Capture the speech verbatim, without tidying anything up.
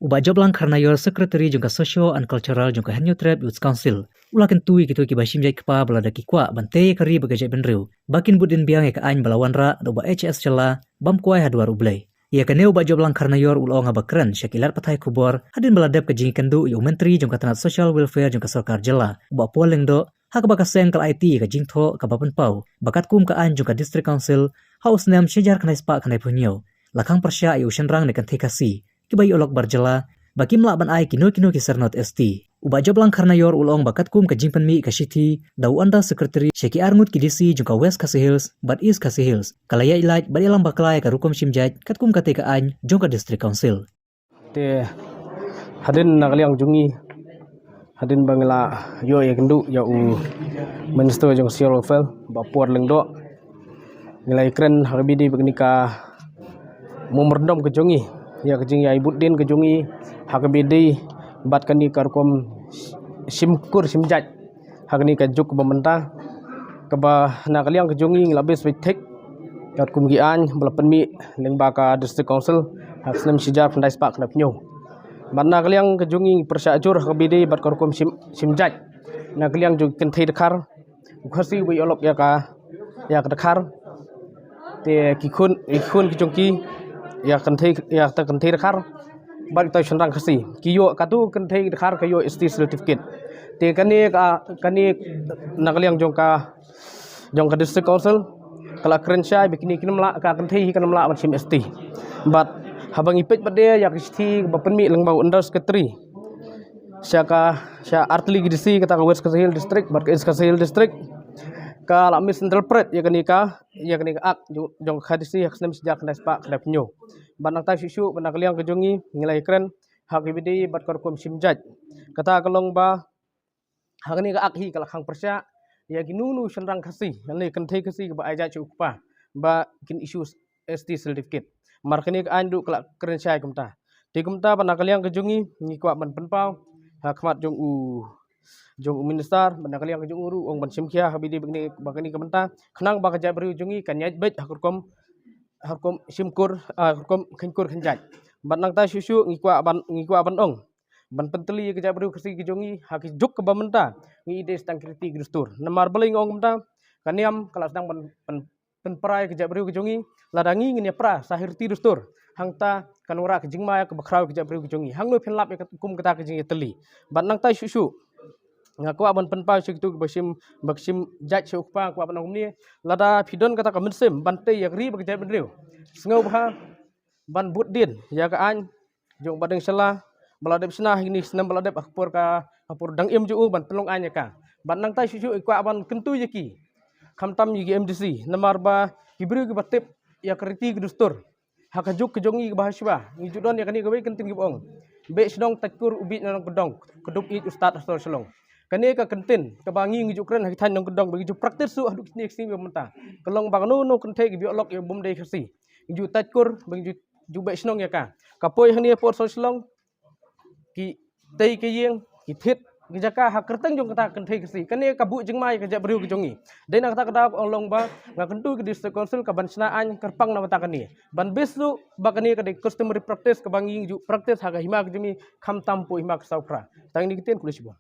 U Bah Joplang Kharnaior, Secretary jong ka Socio and Cultural jong ka Hynñiewtrep Youth Council, u la kyntu ïa kito kiba shim jait kpa ba lada ki kwah ban tei ïa ka ri bad ka jaitbynriew, ba kin bud dien biang ïa ka aiñ ba la wanrah da u Bah H S Shylla, bam kwai ha dwar U Blei. Ïa kane u Bah Joplang Kharnaior u la ong haba kren sha ki lad pathai khubor hadien ba la dep ka jingïakynduh ïa u Myntri jong ka tnat Social Welfare jong ka sorkar jylla, u Bah Paul Lyngdoh, ha kaba ka seng ka la aiti ïa ka jingthoh kaba pynpaw ba katkum ka aiñ jong ka District Council, ha u snem shi hajar khyndai spah khyndaiphew hynñiew, la khang pyrshah ïa u shynrang ne kynthei Khasi kiba ïoh lok bar jylla, ba kim lah ban ai kino kino ki syrnod S T. U Bah Joplang Kharnaior u la ong ba katkum ka jingpynmih ka shithi da u Under Secretary sha ki arngut ki D C jong ka West Khasi Hills bad East Khasi Hills, ka la ïaid lait bad ïalam bakla ïa ka rukom shim jait katkum katei ka aiñ jong ka District Council. Te hadien na ka liang jong ngi, hadien ba ngi la ïoh ïakynduh ïa u Minister jong Social Welfare, Bah Paul Lyngdoh, ngi la ïakren ha kaba ïadei bad kane ka memorandum ka jong ngi, ïa ka jingïaibud dien ka jong ngi ha kaba ïadei bad kane ka rukom shim kur shim jait ha kane ka juk kaba mynta, kaba na ka liang ka jong ngi ngi la bit beit thik katkum ki aiñ ba la pynmih lyngba ka District Council ha ka snem shi hajar khyndai spah khyndaiphew hynñiew. Bad na ka liang ka jong ngi ngi pyrshah jur ha kaba ïadei bad ka rukom shim, shim jait na ka liang jong ki kynthei dkhar, u Khasi uba ïoh lok ïa ka, ïa ka dkhar. Te ki khun, ki khun ki jong ki, ïa ka kynthei, ïa ka kynthei dkhar bad kita ki shynrang Khasi, ki ïoh, kato ka kynthei dkhar ka ïoh S T certificate. Te kane ka, kane na ka liang jong ka, jong ka District Council ka la kren shai ba kine kin ym lah, ka kynthei hi kan ym lah ban shim S T. Bad haba ngi peit pat de ïa ka shithi ba pynmih lyngba u Under Secretary sha ka, sha artylli ki D C, kata ka West Khasi Hills District bad ka East Khasi Hills District, ka la misinterpret ïa kane ka, ïa kane ka Act jong, jong ka D C ha ka snem shi hajar khyndai spah khyndaiphew hynñiew. Bad nangta shuh shuh, bad na ka liang ka jong ngi ngi la ïakren ha kaba ïadei bad ka rukom shim jait. Kata ka long ba ha kane ka Act hi ka la khang pyrshah ïa kino kino shynrang Khasi, ïa kine ki kynthei Khasi kiba ai jait sha u kpa, ba kin issue S T certificate. Mar kane ka aiñ ruh ka la kren shai kumta. Te kumta bad na ka liang ka jong ngi ngi kwah ban pynpaw ha khmat jong u, jong u Minister, bad na ka liang ka jong u ruh, ong ban shim khia ha kaba ïadei bad kane, bad kane ka bynta, khnang ba ka jaitbynriew jong ngi kan ïaid beit ha ka rukom, ha ka rukom shim kur, ah, ha ka rukom kheiñ kur kheiñ jait. Bad nangta shuh shuh ngi kwah ban, ngi kwah ban ong, ban pyntylli ïa ka jaitbynriew Khasi ka jong ngi ha ka juk kaba mynta, ngi ïadei tang ki riti ki dustur. Namar balei nga ong kumta? Ka niam ka la sdang ban, ban pynpra ïa ka jaitbynriew ka jong ngi. Lada ngi ngin ïapra sa ha ki riti dustur, hangta kan wanrah ka jingma ïa kaba khraw ïa ka jaitbynriew ka jong ngi. Hangno phin lap ïa ka, kum kata ka jingïatylli? Bad nangta shuh shuh nga kwah ban pynpaw sha kito kiba shim, ba shim jait sha u kpa, nga kwah ban ong kumne: lada phi don kata ka mynsiem ban tei ïa ka ri bad ka jaitbynriew, sngewbha ban bud dien ïa ka aiñ jong u Bah Deng Shylla ba la dep shna ha kine ki snem ba la dep, ha ka por ka, ha ka por dang im jong u, ban pynlong aiñ ïa ka. Bad nangta shuh shuh ngi kwah ban kyntu ïa ki, khamtam ïa ki M D C, namar ba ki briew kiba tip ïa ka riti ka dustur ha ka juk ka jong ngi kaba ha shuwa, ngi ju don ïa kane kawei ka kyntien kaba ong: beh shnong tait kur, u bieit na nongkyndong, ka dup ïeit u stad ha sor Shillong. Kane ka kyntien kaba ngi, ngi ju kren ha ki thaiñ nongkyndong, ba ngi ju practice shuh haduh kine ki sngi ba mynta, ka long ba kano kano kynthei kiba ïoh lok ïa bym dei Khasi, ngi ju tait kur, ba ngi ju, ju beh shnong ïa ka. Ka poi hangne ha por sor Shillong, ki tei ki ïing, ki thied ki jaka ha kyrteng jong kata ka kynthei Khasi. Kane ka buh jingma ïa ka jaitbynriew ka jong ngi. Dei na kata ka daw ka ong long ba nga kyntu ïa ka District Council ka ban shna aiñ kyrpang na bynta kane, ban bit shuh ba kane ka dei customary practice kaba ngi ju practice ha ka hima ka jong ngi, khamtam hapoh hima ka Sawphra. Tang kine ki ktien, khublei shibun.